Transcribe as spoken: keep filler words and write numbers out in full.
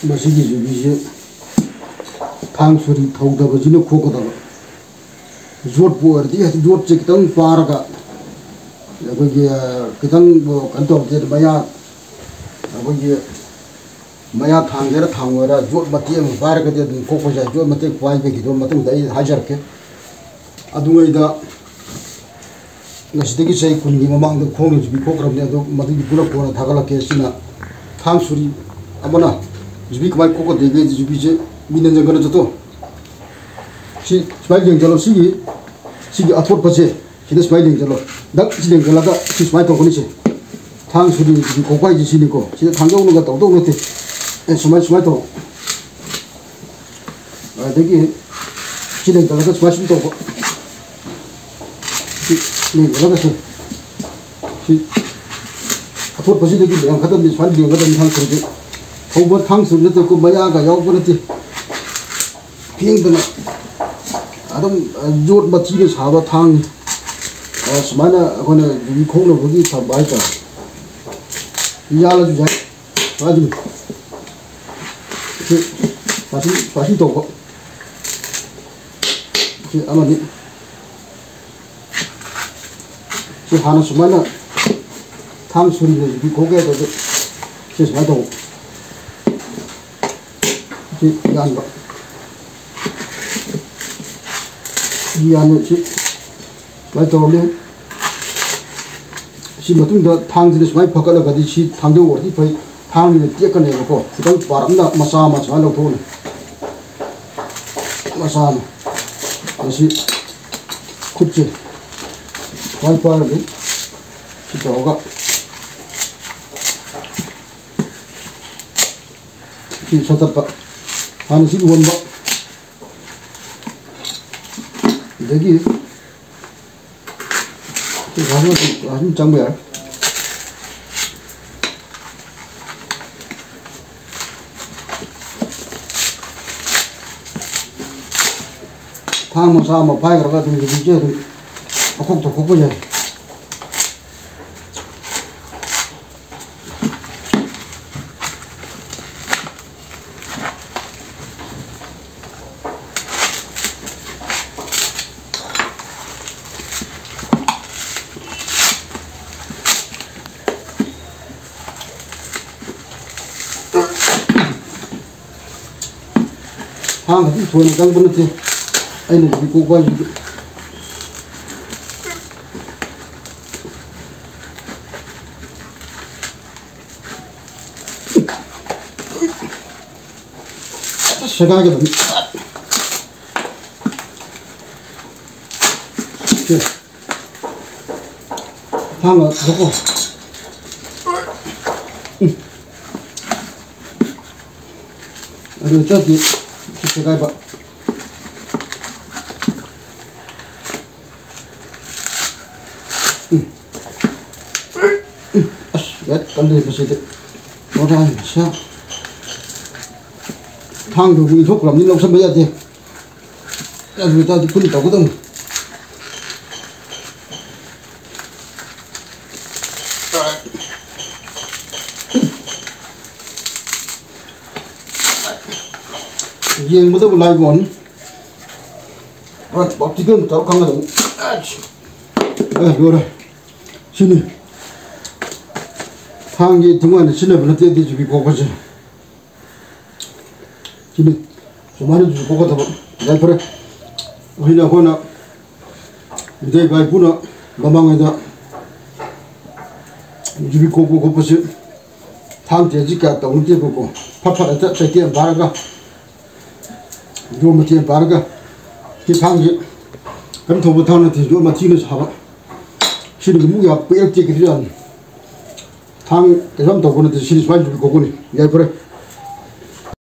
ꯃꯁꯤꯒꯤ ꯌꯨꯕꯤꯁꯦ ꯊꯥꯡ ꯁꯣꯔꯤ ꯊꯧꯗꯕꯁꯤꯅ ꯈꯣꯛꯀꯗꯕ꯫ ꯌꯣꯠꯄꯨ ꯑꯣꯏꯔꯗꯤ ꯌꯣꯠꯁꯦ ꯈꯤꯇꯪ ꯄꯥꯔꯒ ꯑꯩꯈꯣꯏꯒꯤ, ꯑ, ꯈꯤꯇꯪ, ꯑ, ꯀꯩꯅꯣ ꯇꯧꯔꯗꯤ ꯃꯌꯥ, ꯑꯩꯈꯣꯏꯒꯤ ꯃꯌꯥ ꯊꯥꯡꯒꯦꯔꯥ ꯊꯥꯡꯉꯣꯏꯔꯥ ꯌꯣꯠ ꯃꯇꯦꯛ ꯑꯃ ꯄꯥꯏꯔꯒꯗꯤ ꯑꯗꯨꯝ ꯈꯣꯛꯄ ꯌꯥꯏ꯫ ꯌꯣꯠ ꯃꯇꯦꯛ ꯄꯥꯏꯕꯒꯤꯗꯣ ꯃꯇꯨꯡꯗ ꯑꯩ ꯍꯥꯏꯖꯔꯛꯀꯦ꯫ ꯑꯗꯨꯉꯩꯗ ꯉꯁꯤꯗꯒꯤ ꯆꯍꯤ ꯀꯨꯟꯒꯤ ꯃꯃꯥꯡꯗ ꯈꯣꯡꯅ ꯌꯨꯕꯤ ꯈꯣꯛꯈ꯭ꯔꯕꯅꯤ꯫ ꯑꯗꯨ ꯃꯗꯨꯒꯤ ꯄꯨꯂꯞ ꯀꯣꯟꯅ ꯊꯥꯒꯠꯂꯛꯀꯦ꯫ ꯁꯤꯅ ꯊꯥꯡ ꯁꯨꯔꯤ ꯑꯃꯅ ꯌꯨꯕꯤ ꯀꯃꯥꯏꯅ ꯈꯣꯛꯀꯗꯒꯦ? ꯌꯨꯕꯤꯁꯦ ꯃꯤꯅ ꯌꯦꯡꯒꯅꯨ ꯆꯠꯇꯣ꯫ ꯁꯤ ꯁꯨꯃꯥꯏꯅ ꯌꯦꯡꯁꯤꯜꯂꯣ꯫ ꯁꯤꯒꯤ, ꯁꯤꯒꯤ ꯑꯊꯣꯠꯄꯁꯦ ꯁꯤꯗ ꯁꯨꯃꯥꯏꯅ ꯂꯦꯡꯁꯤꯜꯂꯣ꯫ ꯗꯛ ꯁꯤ ꯂꯦꯡꯁꯤꯜꯂꯒ ꯁꯤ ꯁꯨꯃꯥꯏꯅ ꯇꯧꯒꯅꯤ꯫ ꯁꯦ ꯊꯥꯡ ꯁꯨꯔꯤ ꯈꯣꯛꯄ ꯍꯥꯏꯁꯦ ꯁꯤꯅꯤꯀꯣ꯫ ꯁꯤꯗ ꯊꯥꯡꯖꯧꯅꯒ ꯇꯧꯗꯧ ꯅꯠꯇꯦ꯫ ꯑꯦ, ꯁꯨꯃꯥꯏ, ꯁꯨꯃꯥꯏꯅ ꯇꯧ꯫ ꯑꯗꯒꯤ ꯁꯤ ꯂꯩꯇ꯭ꯔꯒ ꯁꯨꯃꯥꯏ ꯁꯨꯝ ꯇꯧꯕ꯫ ꯁꯤ ꯂꯦꯡꯗ꯭ꯔꯒꯁꯨ ꯁꯤ ꯑꯊꯣꯠꯄꯁꯤꯗꯒꯤ ꯂꯦꯡꯒꯗꯕꯅꯤ, ꯁꯨꯃꯥꯏꯅ ꯂꯦꯡꯒꯗꯕꯅꯤ ꯊꯥꯡ ꯁꯨꯔꯤꯁꯦ꯫ ꯊꯧꯕ ꯊꯥꯡ ꯁꯨꯔꯤ ꯅꯠꯇꯦꯀꯣ, ꯃꯌꯥꯒ ꯌꯥꯎꯕ ꯅꯠꯇꯦ꯫ ꯐꯦꯡꯗꯅ ꯑꯗꯨꯝ, ꯑ, ꯌꯣꯠ ꯃꯊꯤꯅ ꯁꯥꯕ ꯊꯥꯡꯅꯤ꯫ ꯑ, ꯁꯨꯃꯥꯏꯅ ꯑꯩꯈꯣꯏꯅ ꯌꯨꯕꯤ ꯈꯣꯛꯅꯕꯒꯤ ꯊꯝꯕ ꯍꯥꯏꯇꯥꯔꯦ꯫ ꯌꯥꯜꯂꯁꯨ ꯌꯥꯏ꯫ ꯁꯨꯃꯥꯏꯅ ꯑꯗꯨꯝ ꯁꯤ ꯄꯥꯔꯇꯤ, ꯄꯥꯔꯇꯤ ꯇꯧꯕ꯫ ꯁꯤ ꯑꯃꯅꯤ꯫ ꯁꯤ ꯍꯥꯟꯅ ꯁꯨꯃꯥꯏꯅ ꯊꯥꯡ ꯁꯨꯔꯤꯅ ꯌꯨꯕꯤ ꯈꯣꯛꯀꯦ ꯍꯥꯏꯕꯗ ꯁꯤ ꯁꯨꯃꯥꯏꯅ ꯇꯧꯕ꯫ ꯁꯤ ꯌꯥꯟꯕ꯫ ꯁꯤ ꯌꯥꯟꯕ ꯁꯤ ꯁꯨꯃꯥꯏꯅ ꯇꯧꯔꯅꯤ꯫ ꯁꯤ ꯃꯇꯨꯡꯗ ꯊꯥꯡꯁꯤꯅ ꯁꯨꯃꯥꯏꯅ ꯐꯒꯠꯂꯒꯗꯤ ꯁꯤ ꯊꯥꯡꯗꯧ ꯑꯣꯏꯔꯗꯤ ꯐꯩ꯫ ꯊꯥꯡꯁꯤꯅ ꯇꯦꯛꯀꯅꯦꯕꯀꯣ꯫ ꯈꯤꯇꯪ ꯄꯥꯔꯞꯅ ꯃꯆꯥ ꯑꯃ ꯁꯨꯃꯥꯏꯅ ꯂꯧꯊꯣꯛꯑꯅꯤ꯫ ꯃꯆꯥ ꯑꯃ꯫ ꯃꯁꯤ ꯈꯨꯠꯁꯦ ꯁꯨꯃꯥꯏꯅ ꯄꯥꯏꯔꯒ ꯁꯤ ꯇꯧꯔꯒ ꯁꯤ ꯁꯠꯇꯠꯄ꯫ ꯍꯥꯟꯅ ꯁꯤ ꯂꯣꯟꯕ꯫ ꯑꯗꯒꯤ ꯁꯤ ꯁꯨꯝ ꯆꯪꯕ ꯌꯥꯔꯦ꯫ ꯊꯥꯡ ꯃꯆꯥ ꯑꯃ ꯄꯥꯏꯈ꯭ꯔꯒ ꯑꯗꯨꯝ ꯍꯧꯖꯤꯛꯁꯦ ꯑꯗꯨꯝ ꯄꯪꯈꯣꯛꯇ ꯈꯣꯛꯄ ꯌꯥꯏ꯫ ꯊꯥꯡ ꯈꯛꯇꯪ ꯊꯣꯏꯅ ꯆꯪꯕ ꯅꯠꯇꯦ꯫ ꯑꯩꯅ ꯌꯨꯕꯤ ꯀꯣꯛꯄ ꯍꯥꯏꯁꯤꯗꯤ꯫ ꯑꯁ, ꯁꯦꯒꯥꯏꯒꯗꯕꯅꯤ꯫ ꯁꯦ꯫ ꯊꯥꯡꯅ ꯊꯣꯛꯑꯣ꯫ ꯎꯝ꯫ ꯑꯗꯨ ꯆꯠꯇꯤ ꯁꯦꯒꯥꯏꯕ꯫ ꯎꯝ꯫ ꯎꯝ꯫ ꯑꯁ, ꯌꯥꯠ ꯀꯜꯂꯦ ꯃꯁꯤꯗꯤ꯫ ꯃꯣꯔꯥ ꯃꯁꯥ꯫ ꯊꯥꯡꯗꯨ ꯏꯟꯊꯣꯛꯈ꯭ꯔꯕꯅꯤ, ꯂꯧꯁꯟꯕ ꯌꯥꯗꯦ꯫ ꯑꯗꯨ ꯑꯣꯏꯇꯥꯔꯗꯤ ꯄꯨꯟꯅ ꯇꯧꯒꯗꯧꯅꯤ꯫ ꯌꯦꯡꯕꯗꯕꯨ ꯂꯥꯏꯕ ꯋꯥꯅꯤ꯫ ꯄ꯭ꯔꯥꯛꯇꯤꯀꯦꯜ ꯇꯧꯔ ꯈꯪꯒꯗꯧꯅꯤ꯫ ꯑꯦ, ꯂꯣꯏꯔꯦ꯫ ꯁꯤꯅꯤ꯫ ꯊꯥꯡꯒꯤ ꯊꯣꯡꯒꯥꯟꯗ ꯁꯤꯖꯤꯟꯅꯕ ꯅꯠꯇꯦ ꯑꯗꯨ ꯌꯨꯕꯤ ꯀꯣꯛꯄꯁꯦ꯫ ꯁꯤꯅꯤ꯫ ꯁꯨꯃꯥꯏꯅ ꯌꯨꯕꯤ ꯀꯣꯛꯀꯗꯕ꯫ ꯌꯥꯏꯐꯔꯦ꯫ ꯑꯩꯈꯣꯏꯅ, ꯑꯩꯈꯣꯏꯅ ꯃꯤꯇꯩ ꯏꯄꯥ ꯏꯄꯨꯅ ꯃꯃꯥꯡꯉꯩꯗ ꯌꯨꯕꯤ ꯀꯣꯛꯄ ꯈꯣꯠꯄꯁꯦ ꯊꯥꯡ ꯇꯦꯟꯁꯤ ꯀꯌꯥ ꯇꯧꯅꯗꯦꯕꯀꯣ꯫ ꯐꯠ ꯐꯠ ꯍꯦꯛꯇ ꯆꯩꯇꯦꯛ ꯑꯃ ꯐꯥꯔꯒ, ꯌꯣꯠ ꯃꯇꯦꯛ ꯑꯃ ꯄꯥꯔꯒ, ꯁꯤ ꯊꯥꯡꯁꯦ ꯀꯔꯤꯝ ꯊꯧꯕ ꯊꯥꯡ ꯅꯠꯇꯦ, ꯌꯣꯠ ꯃꯊꯤꯅ ꯁꯥꯕ꯫ ꯁꯤꯅ ꯑꯃꯨꯛ ꯌꯥꯝ ꯀꯨꯏꯔ ꯇꯦꯛꯀꯗꯣꯏꯖꯥꯠꯅꯤ꯫ ꯊꯥꯡ ꯀꯩꯁꯨ ꯌꯥꯝ ꯇꯧꯕ ꯅꯠꯇꯦ, ꯁꯤꯅ ꯁꯨꯃꯥꯏꯅ ꯁꯨꯝ ꯀꯣꯛꯀꯅꯤ꯫ ꯌꯥꯏꯐꯔꯦ꯫